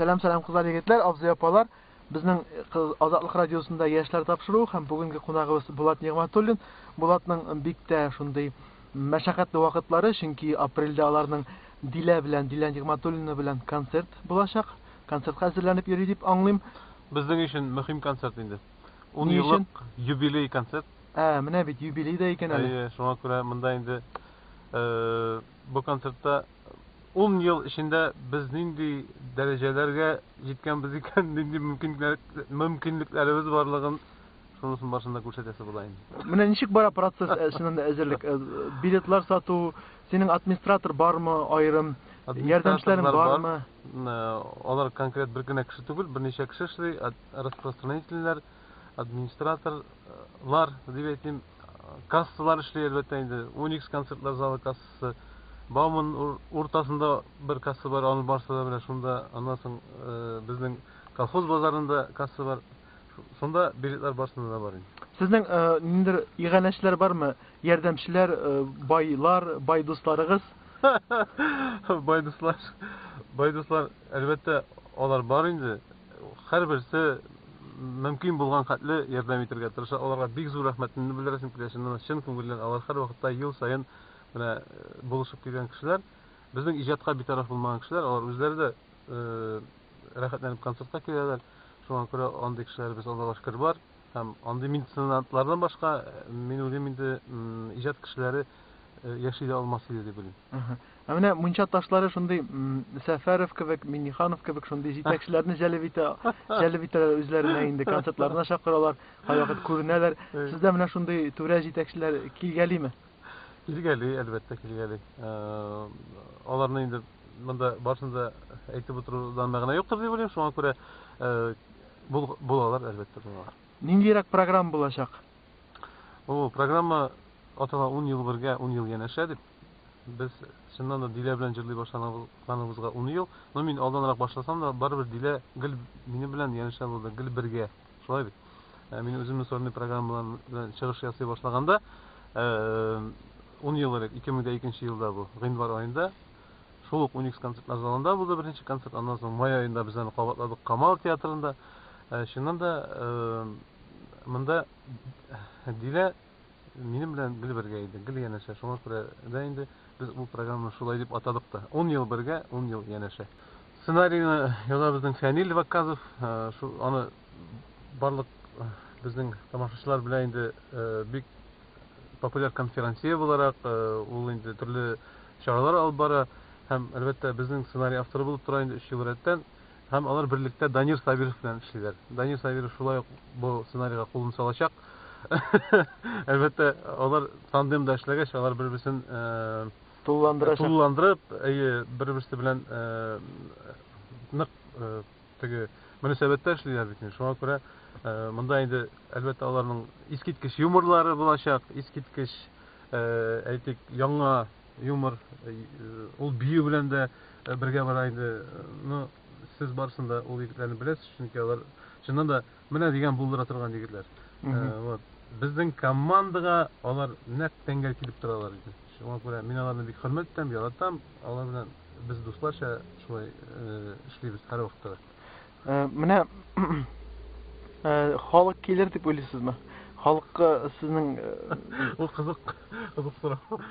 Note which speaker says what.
Speaker 1: Сәлам, сәлам, кызлар, егетләр, абзый, апалар. Безнең Азатлык радиосында яшьләр тапшыруы һәм бүгенге кунагыбыз Булат Нигъмәтуллин. Булатның бик тә шундый мәшәкатьле вакытлары, чөнки апрельдә аларның Дилә белән, Дилә Нигъмәтуллина белән концерт булачак. Концертка әзерләнеп йөри дип аңлыйм.
Speaker 2: Безнең өчен мөһим концерт инде. Ун еллык юбилей концерт.
Speaker 1: Ә, менә бит юбилей да икән әле.
Speaker 2: Әйе, шуңа күрә монда инде бу концертта 10 ел эчендә без нинди дәрәҗәләргә җиткәнбез икән, нинди мөмкинлекләребез барлыгын шунысын барысын да күрсәтәсе була инде.
Speaker 1: Менә ничек бара процесс чыннан да әзерлек? Билетлар сату, синең администратор бармы аерым, ярдәмчеләрең бармы?
Speaker 2: Алар конкрет бер генә кеше түгел, берничә кеше эшли, распространительләр, администраторлар дип әйтим, кассалар эшли әлбәттә инде. Уникс концертлар залы кассасы, Бауман уртасында бер касса бар, аны барсы да белә. Шунда аннан соң безнең колхоз базарында касса бар. Шунда билетлар барысында да бар инде.
Speaker 1: Сезнең ниндидер иганәчеләр бармы? Ярдәмчеләр, байлар, бай дусларыгыз?
Speaker 2: Бай дуслар, бай дуслар, әлбәттә, алар бар инде. Һәрберсе мөмкин булган хәтле ярдәм итәргә тырыша. Аларга бик зур рәхмәтемне белдерәсем килә. Чыннан да, чын күңелдән алар һәрвакытта ел саен менә булышып килгән кешеләр. Безнең иҗатка битараф булмаган кешеләр, алар үзләре дә рәхәтләнеп концертка киләләр. Шуңа күрә андый кешеләребез, Аллага шөкер, бар. Һәм андый меценатлардан башка, мин уйлыйм инде, иҗат кешеләре яши дә алмас иде дип уйлыйм.
Speaker 1: Ә менә мунча ташлары шундый Сәфәров кебек, Минниханов кебек шундый җитәкчеләрне җәлеп итә, җәлеп итәләр үзләренә инде, концертларына чакыралар, кайвакыт күренәләр. Сездә менә шундый түрә җитәкчеләр килгәлиме?
Speaker 2: Килгәли, әлбәттә, килгәли. Аларны инде монда барысын да әйтеп утырудан мәгънә юктыр дип уйлыйм, шуңа күрә булалар, әлбәттә, булалар.
Speaker 1: Ниндирәк программа булачак?
Speaker 2: О, программа атала 10 ел бергә, 10 ел янәшә дип. Без чыннан да Дилә белән җырлый башлаганыбызга 10 ел. Но мин алданрак башласам да, барыбер Дилә гел минем белән янәшә булды, гел бергә. Шулай бит. Мин үземнең сольный программалар белән чыгыш ясый башлаганда, 10 ел элек, 2002 елда бу, гыйнвар аенда, шул ук Уникс концертлар залында булды беренче концерт, аннан соң май аенда без аны кабатладык Камал театрында. Чыннан да, монда Дилә минем белән гел бергә иде, гел янәшә. Шуңа күрә дә инде без бу программаны шулай дип атадык та. 10 ел бергә, 10 ел янәшә. Сценарийны яза безнең Фәнил Вакказов. Шул аны барлык безнең тамашачылар белә инде, бик популяр конферансье буларак, ул инде төрле чаралар алып бара һәм әлбәттә безнең сценарий авторы булып тора инде 3 ел рәттән. Һәм алар берлектә Данир Сабиров белән эшлиләр. Данир Сабиров шулай ук бу сценарийга кулын салачак. Әлбәттә, алар тандемда эшләгәч, алар бер-берсен
Speaker 1: тулыландырачак.
Speaker 2: Тулыландырып, әйе, бер-берсе белән нык теге мөнәсәбәттә эшлиләр бит инде. Шуңа күрә монда инде әлбәттә аларның искиткеч юморлары булачак, искиткеч, әйтик, яңа юмор, ул бию белән дә бергә бара инде. Ну, сез барысын да ул егетләрне беләсез, чөнки алар чыннан да менә дигән булдыра торган егетләр. Вот. Безнең командага алар нәкъ тәңгәл килеп торалар иде. Шуңа күрә мин аларны бик хөрмәт итәм, яратам. Алар белән без дусларча шулай эшлибез һәрвакытта
Speaker 1: да. Менә халык килер дип уйлыйсызмы? Халыкка сезнең
Speaker 2: Ул кызык, кызык сорау.